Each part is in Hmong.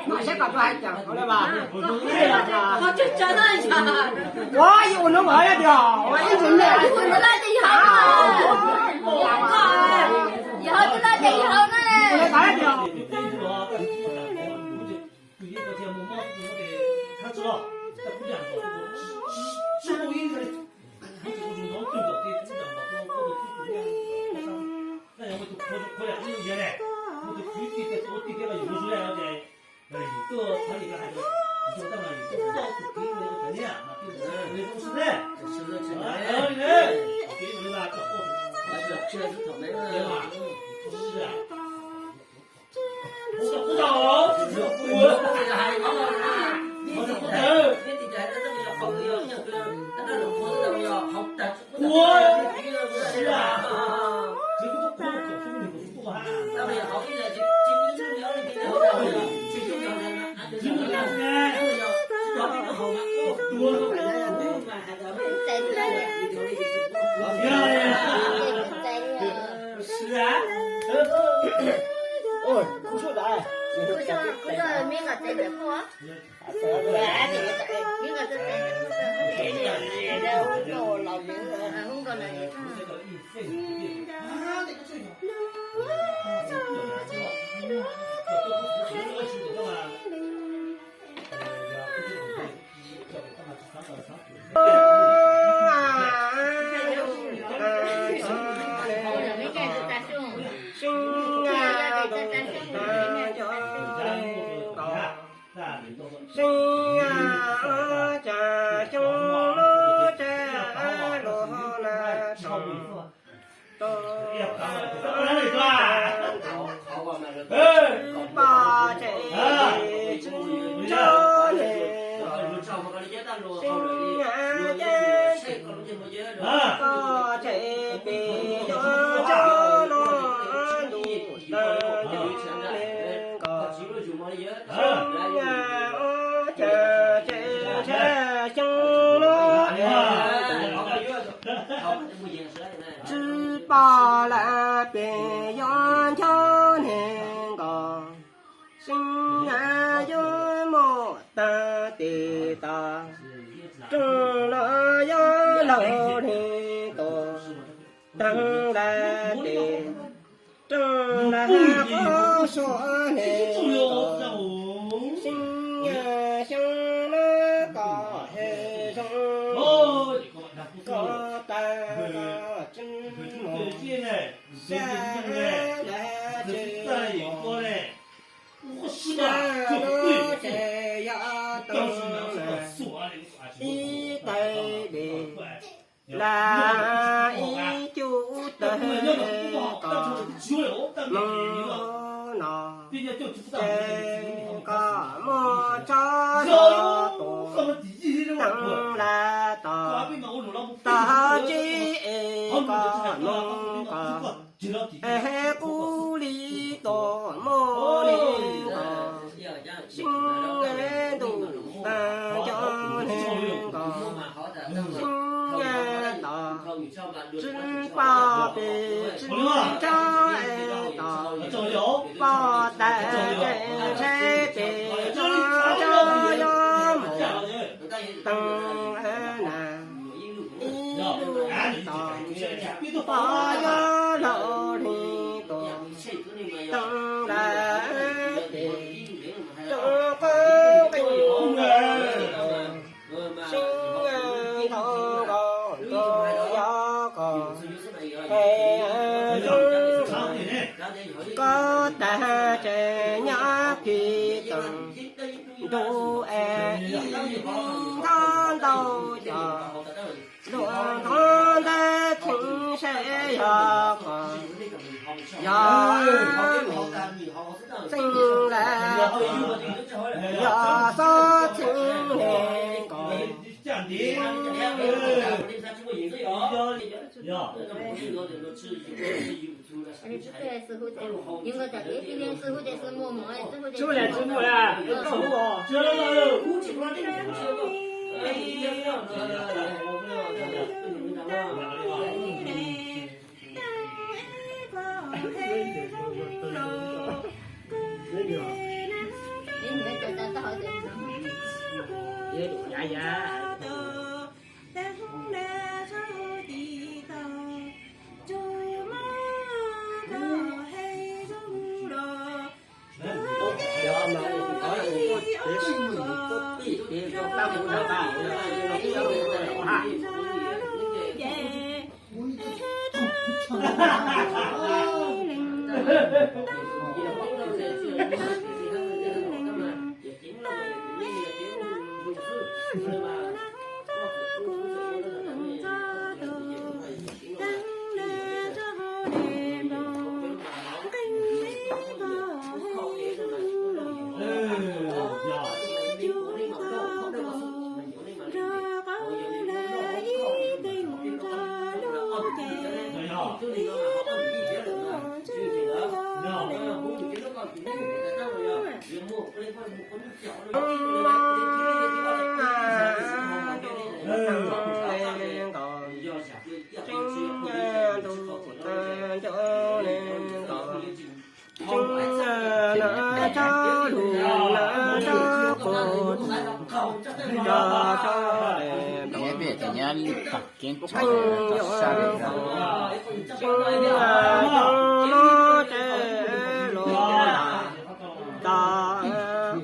Mas saib kom tau hais tias, ua li mas, ua yus ua hnub ua tias, ua ib ntsis me, ua tias, Xyoo cas xyoo no tsa luag na tso, poj tsev tsis tso ne, xyoo cas poj tsev pes yuav tso no ntuj tawg cov neeg ko. Xyoo cas tsev tshaj xyoo no tsis pom lawm pes yuav ncho neeg ko. Xyoo yuav muaj tag tes tag, rooj los yuav laug neeg ko. Tag lawm tes rooj lawv qhov suav neeg ko. Xyoo xyoo no koj hej zoo, koj tag koj tsis mus, xyoo lawv tsis mus, xyoo no ces yog tau na ib taig dej. Lam ib cuj tawg ko, hnub no ces koj muaj txoj hlua tua, teev lawv tos, tos tsis es koj mus ko, es qub li tua muaj neeg ko. Xyoo ntuj tag cov neeg ko, xyoo tos tsis pom pes tsis tso es tos, poj tag tsev tsheb pes tso tso yuav mus, teev na ib lub tos, poj yuav laug neeg ko. Teev lawm ces rooj qhov nqi mus, xyoo ntau nkaus ntuj yog koj, es zoo koj tag tsev nyob khi teem ntuj es ib ntog ntau cov luag ntog ntawd txheeb seb yog koj, yog me txheeb lawm, yog xob txheeb neeg ko.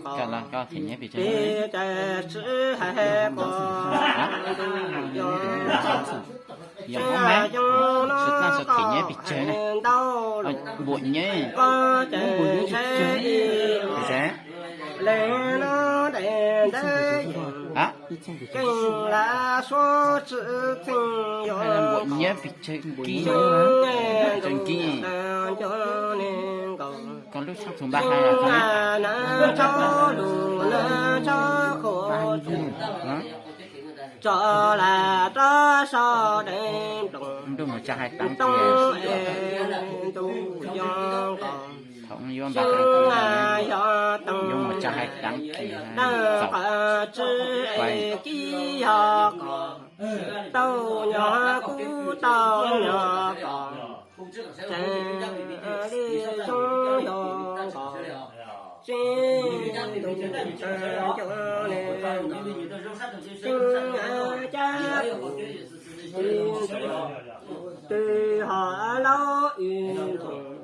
Koj los koj them nyiaj pes tsawg? Yog hab mas, sawv daws them nyiaj pes tsawg na? Npuam nyiaj, npuam nyiaj pes tsawg? Npuam nyiaj pes tsawg kis? Tsawg kis? Koj lub txheej txhua npab hais los txog na. Ntuj mus tsa hais tav kiag. Thaum yuav npaj, yuav mus tsa hais tav kiag. Tau nyob kub tau nyob kom, tseem li xyoo yog kom, tseem ntuj tseem cov ne, tseem cab kuv twb ho laub wb ntxoov,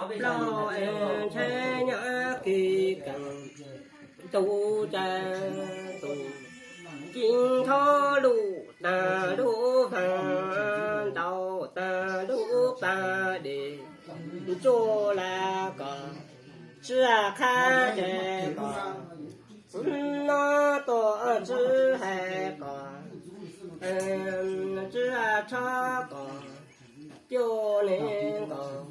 plaub es ntshai nyob kis kees, tus tsa tus ci nthab lus tag lub vag, ntaus tag lub pas dej, ntsuj las kom, tsis qab ces kom, no tuaj tsis hais kom, tsis tshob kom, coj ne nkaus,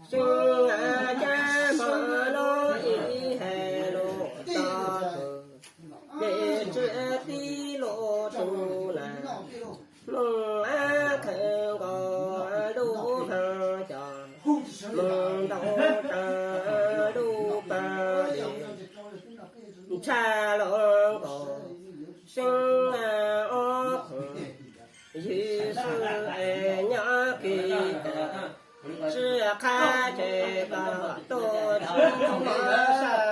xeeb cab hmo no ib hais lus tod tug, ces tsis tib lus tug na, moog ab khawm nkaus lub vag cos, moog ntaus tag lub pas dej, ntshai los nkaus, xeeb ob khoom, yws xwb es nyob kis tas, tsis qab ces kom tuaj tsis